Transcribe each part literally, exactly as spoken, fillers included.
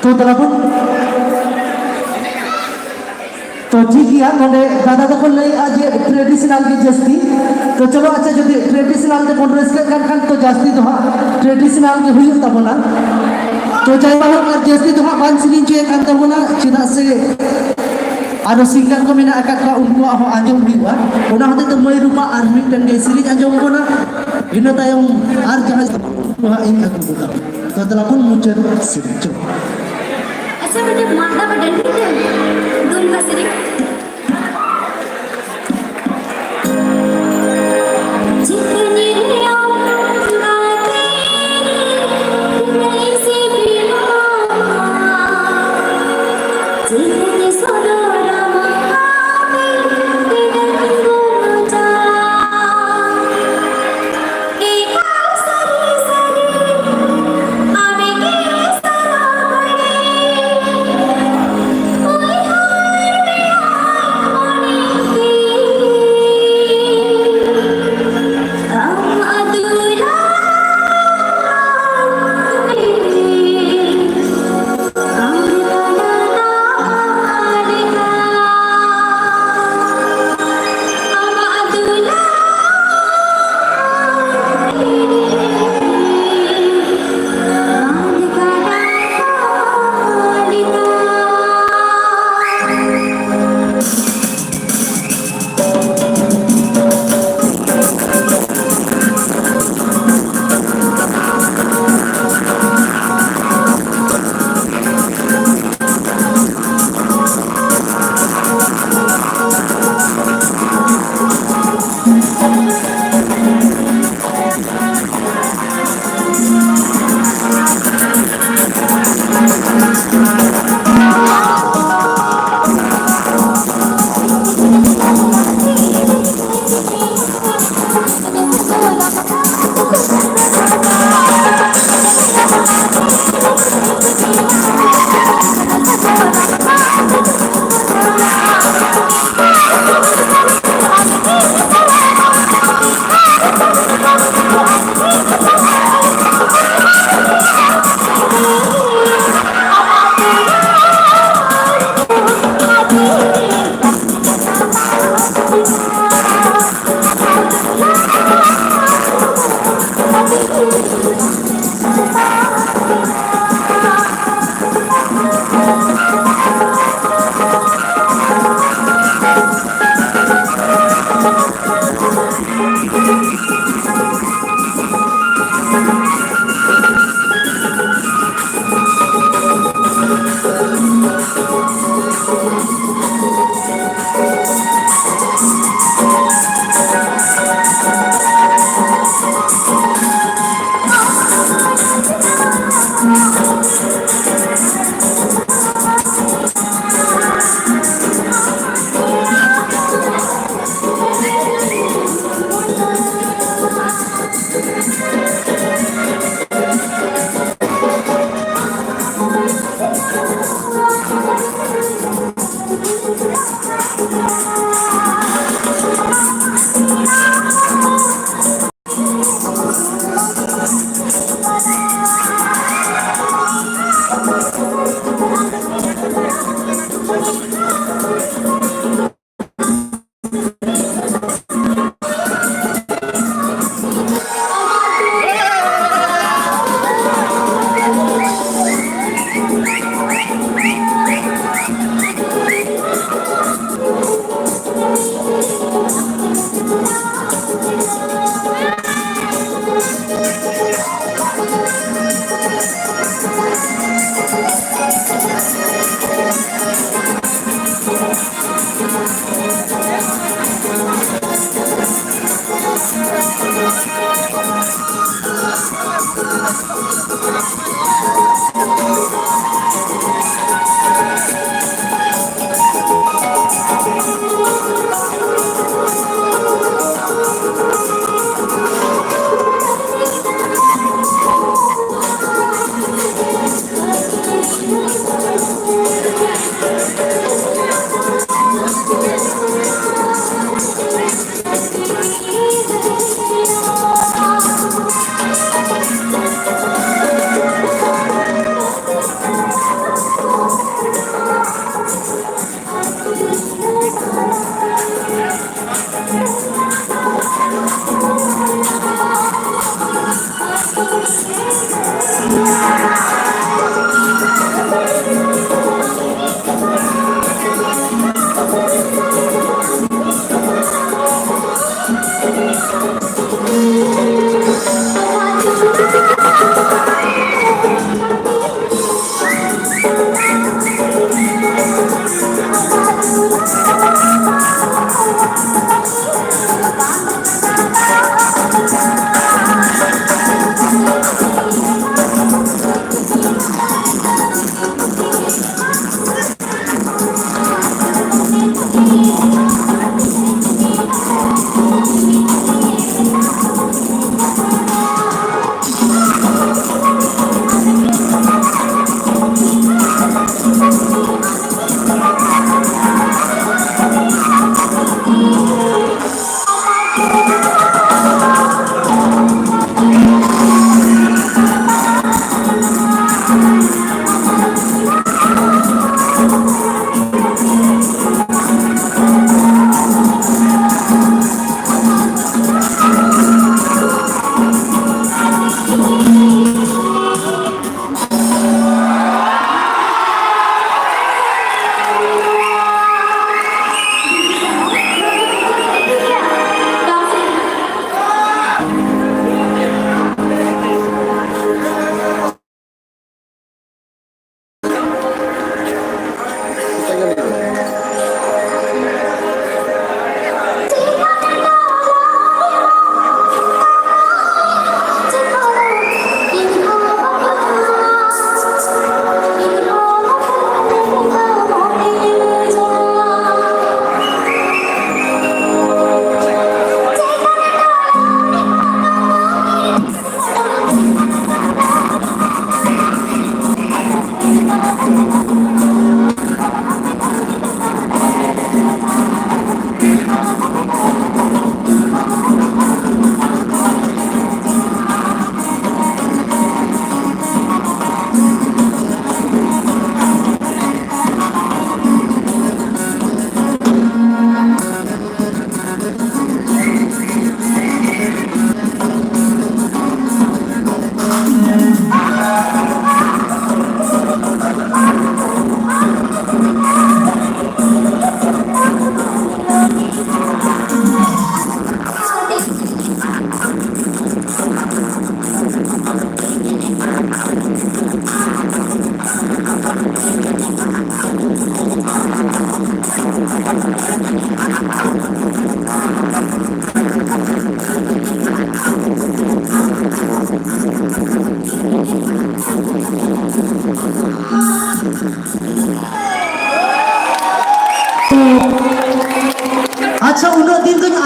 ᱛᱚ ᱫᱮᱞᱟ ᱵᱚᱱ᱾ ᱛᱚ ᱴᱷᱤᱠ ᱜᱮᱭᱟ, ᱱᱚᱰᱮ ᱫᱟᱫᱟ ᱛᱟᱠᱚ ᱞᱟᱹᱭᱮᱜᱼᱟ ᱡᱮ traditional ᱜᱮ ᱡᱟᱹᱥᱛᱤ᱾ ᱛᱚ ᱪᱚᱞᱚ, ᱟᱪᱪᱷᱟ, ᱡᱩᱫᱤ traditional ᱛᱮᱵᱚᱱ ᱨᱟᱹᱥᱠᱟᱹᱜ ᱠᱟᱱ ᱠᱷᱟᱱ, ᱛᱚ ᱡᱟᱹᱥᱛᱤ ᱫᱚ ᱦᱟᱸᱜ traditional ᱜᱮ ᱦᱩᱭᱩᱜ ᱛᱟᱵᱚᱱᱟ᱾ ᱛᱚ ᱡᱟᱭ ᱦᱳᱠ, ᱟᱨ ᱡᱟᱹᱥᱛᱤ ᱫᱚ ᱦᱟᱸᱜ ᱵᱟᱝ ᱥᱮᱨᱮᱧ ᱦᱚᱪᱚᱭᱮᱫ ᱠᱟᱱ ᱛᱟᱵᱚᱱᱟ, ᱪᱮᱫᱟᱜ ᱥᱮ ᱟᱨᱚ singer ᱠᱚ ᱢᱮᱱᱟᱜ ᱟᱠᱟᱫ ᱠᱚᱣᱟ, ᱩᱱᱠᱩᱣᱟᱜ ᱦᱚᱸ ᱟᱸᱡᱚᱢ ᱦᱩᱭᱩᱜᱼᱟ᱾ ᱚᱱᱟ ᱦᱚᱛᱮᱡ ᱛᱮ ᱢᱟᱹᱭ ᱨᱩᱯᱟ ᱟᱨ ᱢᱤᱫᱴᱮᱱ ᱜᱮ ᱥᱮᱨᱮᱧ ᱟᱸᱡᱚᱢ ᱵᱚᱱᱟ, ᱤᱱᱟᱹ ᱛᱟᱭᱚᱢ ᱟᱨ ᱡᱟᱦᱟᱸᱭ ᱦᱟᱸᱜ ᱤᱧ ᱟᱹᱜᱩ ᱠᱚᱣᱟ᱾ ᱛᱚ ᱫᱮᱞᱟ ᱵᱚᱱ ᱢᱩᱪᱟᱹᱫ ᱥᱮᱨᱮᱧ ᱪᱚ᱾ ᱟᱪᱪᱷᱟ, ᱢᱤᱫᱴᱮᱱ ᱢᱟᱫᱟ ᱵᱟ ᱰᱟᱹᱱᱴᱤ ᱛᱮ ᱫᱩᱞ ᱢᱮ ᱥᱮᱨᱮᱧ᱾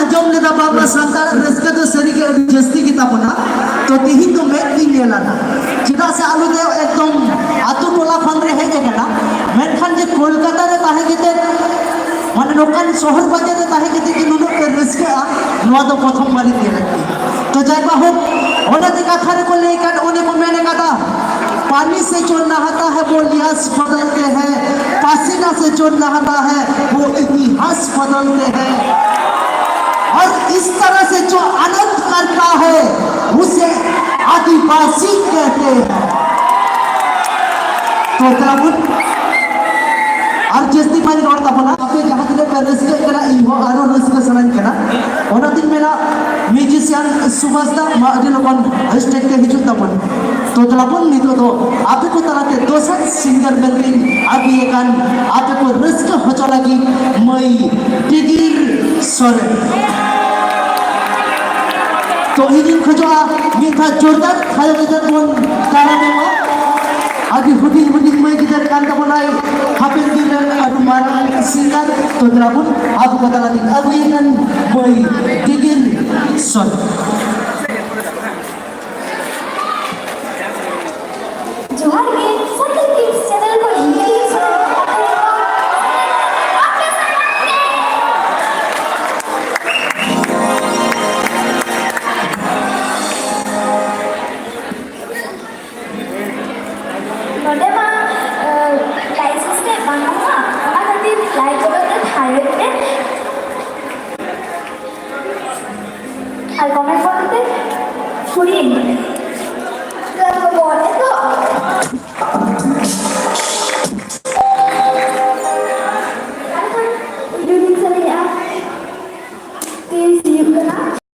ᱟᱸᱡᱚᱢ ᱞᱮᱫᱟ ᱵᱟᱝᱢᱟ ᱥᱟᱱᱛᱟᱲᱟᱜ ᱨᱟᱹᱥᱠᱟᱹ ᱫᱚ ᱥᱟᱹᱨᱤᱜᱮ ᱟᱹᱰᱤ ᱡᱟᱹᱥᱛᱤ ᱜᱮᱛᱟ ᱵᱚᱱᱟ᱾ ᱛᱚ ᱛᱤᱦᱤᱧ ᱫᱚ ᱢᱮᱫ ᱜᱤᱧ ᱧᱮᱞ ᱟᱠᱟᱫᱟ᱾ ᱪᱮᱫᱟᱜ ᱥᱮ ᱟᱞᱮ ᱫᱚ ᱮᱠᱫᱚᱢ ᱟᱛᱳ ᱴᱚᱞᱟ ᱠᱷᱚᱱ ᱞᱮ ᱦᱮᱡ ᱟᱠᱟᱱᱟ, ᱢᱮᱱᱠᱷᱟᱱ ᱡᱮ ᱠᱳᱞᱠᱟᱛᱟ ᱨᱮ ᱛᱟᱦᱮᱸ ᱠᱟᱛᱮ, ᱢᱟᱱᱮ ᱱᱚᱝᱠᱟᱱ ᱥᱚᱦᱚᱨ ᱵᱟᱡᱟᱨ ᱨᱮ ᱛᱟᱦᱮᱸ ᱠᱟᱛᱮ ᱡᱮ ᱱᱩᱱᱟᱹᱜ ᱯᱮ ᱨᱟᱹᱥᱠᱟᱹᱜᱼᱟ, ᱱᱚᱣᱟ ᱫᱚ ᱯᱨᱚᱛᱷᱚᱢ ᱵᱟᱨᱤᱧ ᱧᱮᱞ ᱠᱮᱫᱟ᱾ ᱛᱚ ᱡᱟᱭ ᱵᱟ ᱦᱳᱠ, ᱚᱱᱟᱛᱮ ᱠᱟᱛᱷᱟ ᱨᱮᱠᱚ ᱞᱟᱹᱭ ᱠᱟᱫ, ᱚᱱᱮ ᱠᱚ ᱢᱮᱱ ᱠᱟᱫᱟ, पानी से जो नहाता है वो लिहाज बदलते हैं, पसीना से जो नहाता है वो इतिहास बदलते हैं, और इस तरह से जो आनंद करता है उसे आदिवासी कहते हैं। ᱛᱚ ᱛᱟᱵᱚᱱ ᱟᱨ ᱡᱟᱹᱥᱛᱤ ᱵᱟᱹᱧ ᱨᱚᱲ ᱛᱟᱵᱚᱱᱟ, ᱟᱯᱮ ᱡᱟᱦᱟᱸ ᱛᱤᱱᱟᱹᱜ ᱯᱮ ᱨᱟᱹᱥᱠᱟᱹᱜ ᱠᱟᱱᱟ, ᱤᱧ ᱦᱚᱸ ᱟᱨᱚ ᱨᱟᱹᱥᱠᱟᱹ ᱥᱟᱱᱟᱧ ᱠᱟᱱᱟ᱾ ᱚᱱᱟᱛᱤᱧ ᱢᱮᱱᱟ, ᱢᱤᱣᱡᱤᱥᱤᱭᱟᱱ ᱥᱩᱵᱷᱟᱥ ᱫᱟ, ᱢᱟ ᱟᱹᱰᱤ ᱞᱚᱜᱚᱱ ᱥᱴᱮᱡᱽ ᱛᱮ ᱦᱤᱡᱩᱜ ᱛᱟᱵᱚᱱ᱾ ᱛᱚ ᱫᱮᱞᱟ ᱵᱚᱱ, ᱱᱤᱛᱚᱜ ᱫᱚ ᱟᱯᱮ ᱠᱚ ᱛᱟᱞᱟᱛᱮ ᱫᱚᱥᱟᱨ ᱥᱤᱝᱜᱟᱨ ᱢᱮᱱᱛᱮᱧ ᱟᱹᱜᱩᱭᱮ ᱠᱟᱱ, ᱟᱯᱮ ᱠᱚ ᱨᱟᱹᱥᱠᱟᱹ ᱦᱚᱪᱚ ᱞᱟᱹᱜᱤᱫ ᱢᱟᱹᱭ ᱴᱤᱜᱤᱨ ᱥᱚᱨᱮᱱ᱾ ᱛᱚ ᱤᱧᱤᱧ ᱠᱷᱚᱡᱚᱜᱼᱟ, ᱢᱤᱫ ᱫᱷᱟᱣ ᱡᱳᱨᱫᱟᱨ ᱛᱷᱟᱭᱚ ᱜᱤᱫᱟᱹᱨ ᱵᱚᱱ ᱫᱟᱨᱟᱢᱮ ᱢᱟ᱾ ᱟᱹᱰᱤ ᱦᱩᱰᱤᱧ ᱦᱩᱰᱤᱧ ᱢᱟᱹᱭ ᱜᱤᱫᱟᱹᱨ ᱠᱟᱱ ᱛᱟᱵᱚᱱᱟᱭ ᱦᱟᱯᱮᱱ ᱫᱤᱱ ᱨᱮᱱ ᱟᱹᱰᱤ ᱢᱟᱨᱟᱝ ᱥᱤᱝᱜᱟᱨ᱾ ᱛᱚ ᱫᱮᱞᱟ ᱵᱚᱱ, ᱟᱵᱚ ᱠᱚ ᱛᱟᱞᱟ ᱨᱤᱱ ᱟᱹᱜᱩᱭᱮ ᱠᱟᱱ ᱢᱟᱹᱭ ᱴᱤᱜᱤᱨ ᱥᱚᱨᱮᱱ᱾ ᱡᱚᱦᱟᱨ ᱜᱮ, ᱥᱟᱱᱛᱟᱲ ᱠᱤᱰᱥ ᱪᱮᱱᱮᱞ ᱠᱷᱚᱱ ᱤᱧ ᱜᱮ ᱥᱚᱨᱮᱱ ᱟᱯᱮ ᱥᱟᱱᱟᱢ ᱜᱮ᱾ ᱱᱚᱰᱮ ᱢᱟ, ᱮ, ᱞᱟᱭᱤᱴ ᱥᱤᱥᱴᱮᱢ ᱵᱟᱹᱱᱩᱜᱼᱟ, ᱚᱱᱟ ᱠᱷᱟᱹᱛᱤᱨ ᱞᱟᱭᱤᱴ ᱵᱚᱫᱚᱞ ᱛᱮ ᱛᱷᱟᱭᱚᱭᱮᱫ ᱛᱮ ᱟᱨ ᱠᱚᱢᱮᱱᱴ ᱵᱚᱫᱚᱞ ᱛᱮ ᱠᱩᱲᱤ᱾ ᱟᱨ ᱠᱷᱟᱱ ᱯᱩᱭᱞᱩ ᱞᱤᱧ ᱥᱮᱨᱮᱧᱮᱜᱼᱟ, ᱛᱤᱥ ᱦᱩᱭᱩᱜ ᱠᱟᱱᱟ᱾